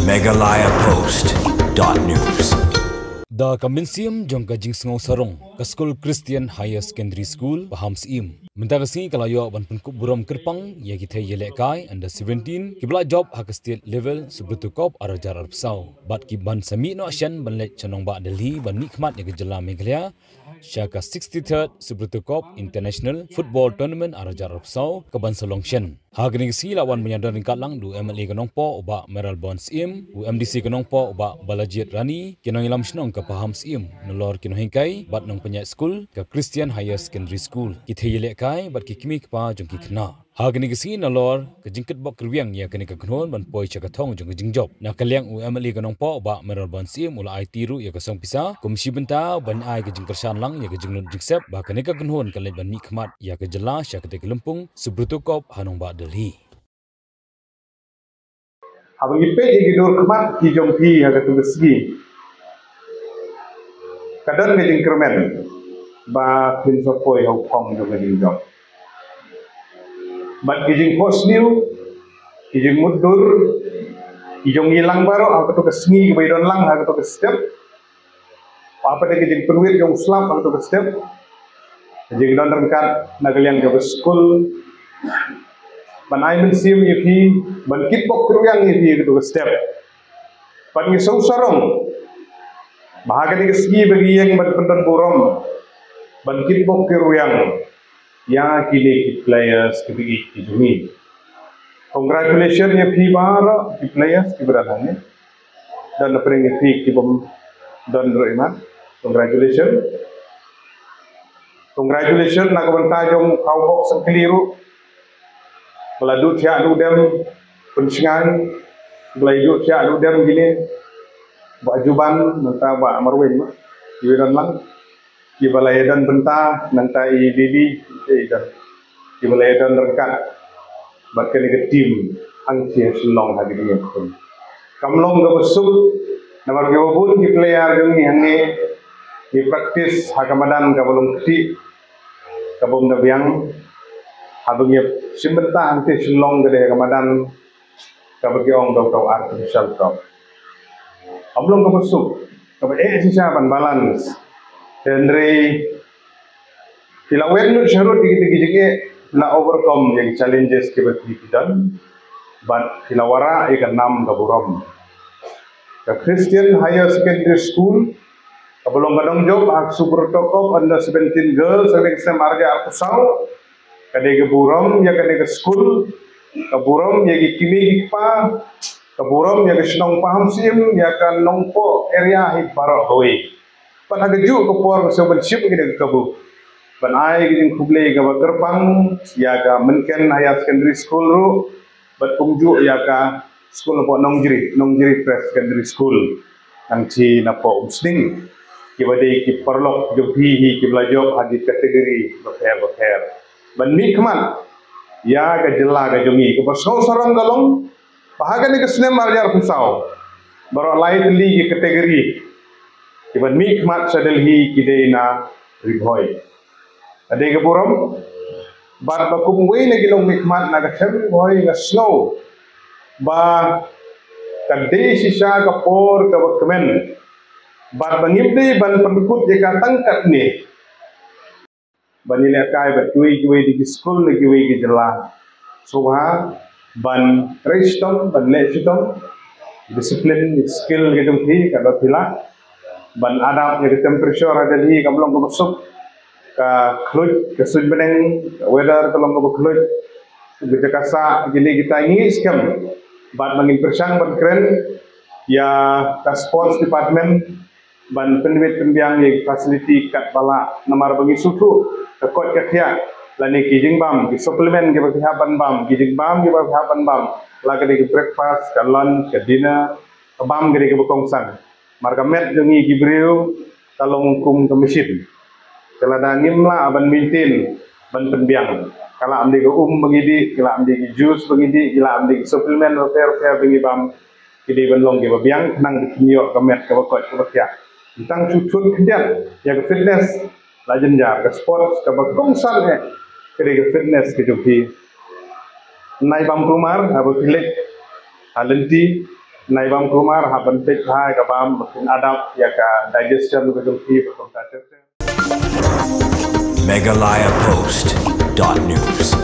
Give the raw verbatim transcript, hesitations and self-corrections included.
Meghalaya Post dot news. Da ka mynsiem jong ka jingsngew sarong, ka skul Christian Higher Secondary School Pahamsyiem mynta ka sngi ka la ïoh ban pynkup burom kyrpang ïa ki thei ïalehkai under seventeen kiba la jop ha ka state level Subroto Cup ar hajar arphew saw bad ki ban sa mih noh shen ban leit sha nongbah Delhi ban mihkhmat ïa ka jylla Meghalaya sha ka sixty-third Subroto Cup International Football Tournament ar hajar arphew saw ka ban sa long shen. Ha kane ka sngi la wan ban ïadon ryngkat lang da u M L A ka Nongpoh u Bah Mayralborn Syiem, u M D C ka Nongpoh u Bah Balajied Rani, ki nongïalam shnong ka Pahamsyiem, nalor ki nonghikai bad nongpynïaid skul ka Christian Higher Secondary School, ki thei ïalehkai bad ki kmie kpa jong ki khynnah. Ha kane ka sngi nalor ka jingkitbok kyrwiang ïa kane ka kynhun ban poi sha ka thong jong ka jingjop. Na ka liang u M L A ka Nongpoh u Bah Mayralborn Syiem u la aiti ruh ïa ka song pisa kum shi bynta ban ai ka jingkyrshan lang ïa ka jinglut jingsep ba kane ka kynhun kan leit ban mihkhmat ïa ka jylla sha katei ka lympung Subroto Cup ha nongbah Delhi. Haba ngi peit ïa ki dur khmat ki jong phi ha katu ka sngi, ka don ka jingkyrmen ba phin sa poi ha u thong jong ka jingjop. Bad ki jingphohsniew, ki jingmutdur ki jong ngi lang baroh ha katu ka sngi kaba ïadon lang ha katu ka step. Hapdeng ka jingpynwit jong u slap ha katu ka step, ka jingdon ryngkat na ka liang jong ka skul ban ai mynsiem ïa phi, ban kitbok kyrwiang ïa phi ha katu ka step. Bad ngi sngewsarong ba ha kane ka sngi ba ngi ïeng ban pyndon burom, ban kitbok kyrwiang ïa kine ki players kiba ïeit ki jong ngi. Congratulations ïa phi baroh ki players kiba don hangne. Don na pdeng ïa phi ki bym don ruh imat. Congratulations. Congratulations na ka bynta jong u Khawbok Sangkli ruh, ba la duh thiah duh dem pynshngaiñ, ba la duh thiah duh dem kine. Bah Juban nangta Bah Marwin ma, kiba don lang, kiba la ïadon bynta nangta i Didi, i don, kiba la ïadon ryngkat bad kane ka team hangtei ha Shillong ha kine ki khun. Kam long kaba suk namar kiba bun ki player jong ngi hangne ngi practice ha ka madan kaba long kti, kaba ym da biang. Haba ngi shim bynta hangtei Shillong ka dei ha ka madan kaba ki ong da u artificial turf. Kam long kaba suk, kaba eh shisha ban balance. Hynrei phi la weng lut sharud ïa kita ki jingeh, phi la overcome ïa ki challenges kiba phi phi don bad phi la wanrah ïa ka nam ka burom. Ka Christian Higher Secondary School kaba long ka nongjop ha ka Subroto Cup Under seventeen Girls ha ka snem ar hajar arphew saw, ka dei ka burom ïa kane ka skul, ka burom ïa ki kmie ki kpa, ka burom ïa ka shnong Pahamsyiem, ïa ka Nongpoh area hi baroh kawei. Bad ha kajuh ka por ka sngewbha ban shim kane ka kabu ban ai ka jingkhublei kaba kyrpang ïa ka Mynken Higher Secondary School ruh bad kumjuh ïa ka skul hapoh Nongjri, Nongjri Prep Secondary School, nangta napoh Umsning, kiba dei ki paralok jong phi hi kiba la jop ha ki category bapher bapher ban mihkhmat ïa ka jylla ka jong ngi. Kaba sngewsarong ka long ba ha kane ka snem ar hajar arphew saw baroh lai tylli ki category kiban mihkhmat sha Delhi ki dei na Ri Bhoi. Ka dei ka burom bad ba kum uwei na ki nongmihkhmat na ka them Ri Bhoi nga sngew ba ka dei shisha ka por kaba kmen bad ba ngim dei ban pynkut ïa ka tang katne ban ïalehkai bad kiwei kiwei de ki skul na kiwei ki jylla. Sngewbha ban trei shitom, ban leh shitom, discipline, skill ka jong phi katba phi lah ban adapt ïa ka temperature ha Delhi kam long kaba suk, ka khluit, ka suiñ bneng, ka weather ka long kaba khluit, ka jaka sah, kine kita ngi skhem bad ma ngin pyrshang ban kren ïa ka sports department ban pynwit pynbiang ïa ki facility katba lah namar ba ngi sngewthuh ka koit ka khiah lane ki jingbam, ki supplement kiba phi hap ban bam, ki jingbam kiba phi hap ban bam, la ka dei ki breakfast, ka lunch, ka dinner, ka bam ka dei kaba kongsan. Mar ka met jong ngi ki briew ka long kum ka machine. Te lada ngim lah ban maintain, ban pynbiang, ka lah ban dei ka um ba ngi dih, ka lah ban dei ki juice ba ngi dih, ka lah ban dei ki supplement bapher bapher ba ngi bam, ki dei ban long kiba biang khnang ba kin ïoh ka met kaba koit kaba khiah. Tang shu thut khyndiat ïa ka fitness la jynjar, ka sports kaba kongsan eh ka dei ka fitness ka jong phi. Nai bam kulmar haba phi leit ha lynti, Nai bam kumar ha ban peit bha ka bam ba kin adapt ïa ka digestion ka jong phi ba kumta ter ter. Meghalaya Post dot news.